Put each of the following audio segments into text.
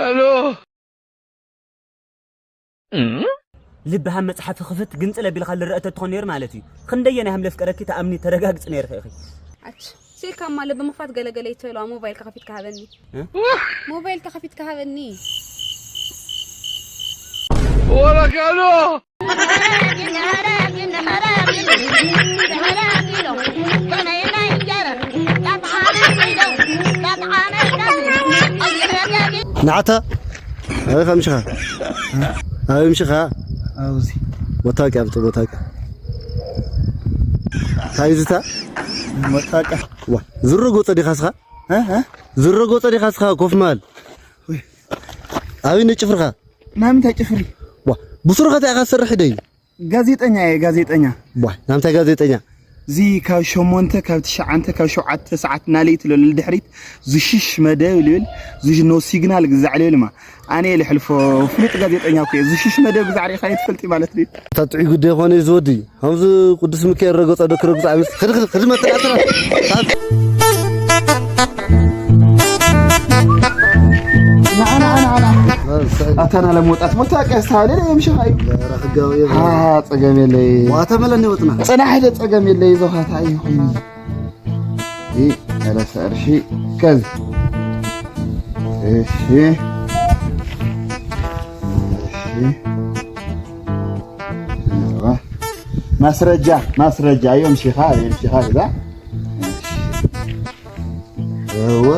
ኣሎ። ልብሃ መጽሓፊ ክፍት ግንጽል ኣቢልካ ልረአ ተትኾን ነይሩ ማለት እዩ። ክንደየናይ ሃም ለፍቀረኪ ተኣምኒ ተረጋግጽ ነይርኺ ኢኺ። ኣች ሲልካማ ልቢ ምኽፋት ገለገለ ይትበልዋ። ሞባይል ከኸፊትካ ሃበኒ። ሞባይል ከኸፊትካ ሃበኒ። ወረካሎ። ንዓታ ኣበይ ከምሽኻ ኣበይ ምሽኻ ኣብዚ መታወቂያ ብጡ መታወቂያ እንታይ እዩ ዝታ መታወቂያ ዋ ዝሮ ጎፀ ዲኻ ስኻ እ? እ? ዝሮ ጎፀ ዲኻ ስኻ ኮፍ ማል ኣበይ ነጭፍርኻ ናይ ምንታይ ጭፍሪ ዋ ብሱሩ ኸታ ኢኻ ዝሰርሕ ደይ ጋዜጠኛ እየ ጋዜጠኛ ዋ ናምታይ ጋዜጠኛ እዚ ካብ ሸሞንተ ካብ ትሽዓንተ ካብ ሸውዓተ ሰዓት ናለይቲ ልብል ድሕሪት ዝሽሽ መደብ ልብል ዝሽ ኖ ሲግናል ግዛዕ ልብል ማ ኣነ እየ ልሕልፎ ፍሉጥ ጋዜጠኛ እኮ እየ ዝሽሽ መደብ ግዛዕ ርኢኻ እየ ትፈልጢ ማለት ድዩ እታ ጥዑይ ጉዳይ ኾነ እዩ ዝወዲ ከምዚ ቅዱስ ሚካኤል ረገጾ ዶ ክረግጾ ዓመት ክድ ክድ ክድ መተል ኣተና ንዓና ዓና ዓና ኣታና ለመውጣት መታወቂያ ዝተሃለለ የምሽኻ እዩ ሕጋዊ አ ጸገም የለይ ዋተ መለኒ ወጥና ጽናሕ ደ ጸገም የለይ ዞኻታ እዩ ኮይኑ ይ ሰለስተ ቅርሺ ከዚ እሺ እሺ ማስረጃ ማስረጃ እዮም ሽኻ እዮም ሽኻ ግዛ እወ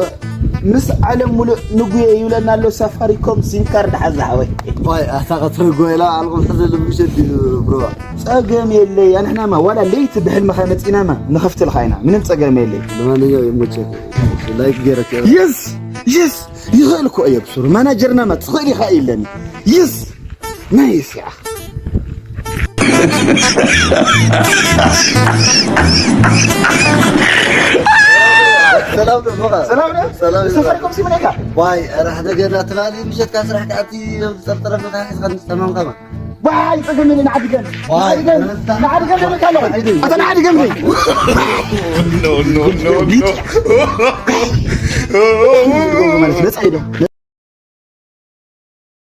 ምስ ዓለም ሙሉእ ንጉየ ይብለና ኣሎ ሳፋሪኮም ሲም ካርድ ሓዛ ሓወይ ዋይ ኣታ ቀትሪ ጎይላ ኣልቁም ሕዘ ልምሸት እዩ ብሮ ጸገም የለይ ኣንሕናማ ዋላ ለይቲ ብሕልምኻ መጺናማ ንኸፍትልኻ ኢና ምንም ጸገም የለይ ለማንኛው ይመቸክ ላይክ ገይረክ የስ የስ ይኽእል እኮ እየ ብሱሩ ማናጀርናማ ትኽእል ኢኻ ኢለኒ የስ ናይስ ያ ሰላም ደሞኻ ሰላም ነ ሰላም ሰፈርኩም ሲምነካ ዋይ ኧረ ሓደ ገና ትማሊ ምሸት ካብ ስራሕ ክኣቲ ዝጠርጠረ ቦታ ሒዝካ ንስተማምካማ ዋይ ጸገም የለ ንዓዲ ገም ንዓዲ ገም ደመካ ኣለኹ ኣታ ንዓዲ ገም ነይ No, no, no, no. ማለት ነጻ ኢዶ